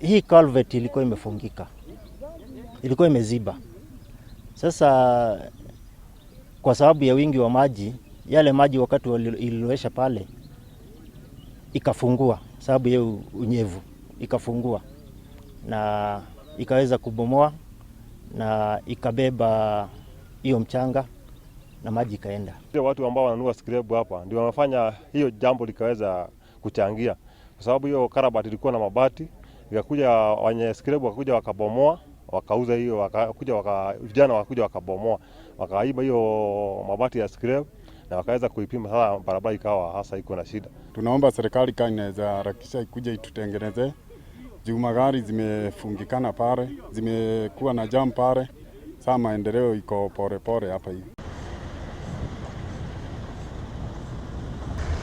Hii culvert ilikuwa imefungika, ilikuwa imeziba. Sasa kwa sababu ya wingi wa maji, yale maji wakati ililowesha pale ikafungua, sababu ya unyevu ikafungua na ikaweza kubomoa na ikabeba hiyo mchanga na maji ikaenda. Watu ambao wananunua scrap hapa ndio wamefanya hiyo jambo likaweza kuchangia, kwa sababu hiyo culvert ilikuwa na mabati, ikakuja wenye scrap wakakuja wakabomoa, wakauza hiyo, wakakuja vijana wakakuja wakabomoa, wakaiba hiyo mabati ya scrap na wakaweza kuipima. Sasa barabara ikawa hasa iko na shida. Tunaomba serikali kama inaweza harakisha ikuje itutengeneze, juu magari zimefungikana pale, zimekuwa na jam pale. Saa maendeleo iko pole pole hapa hivi.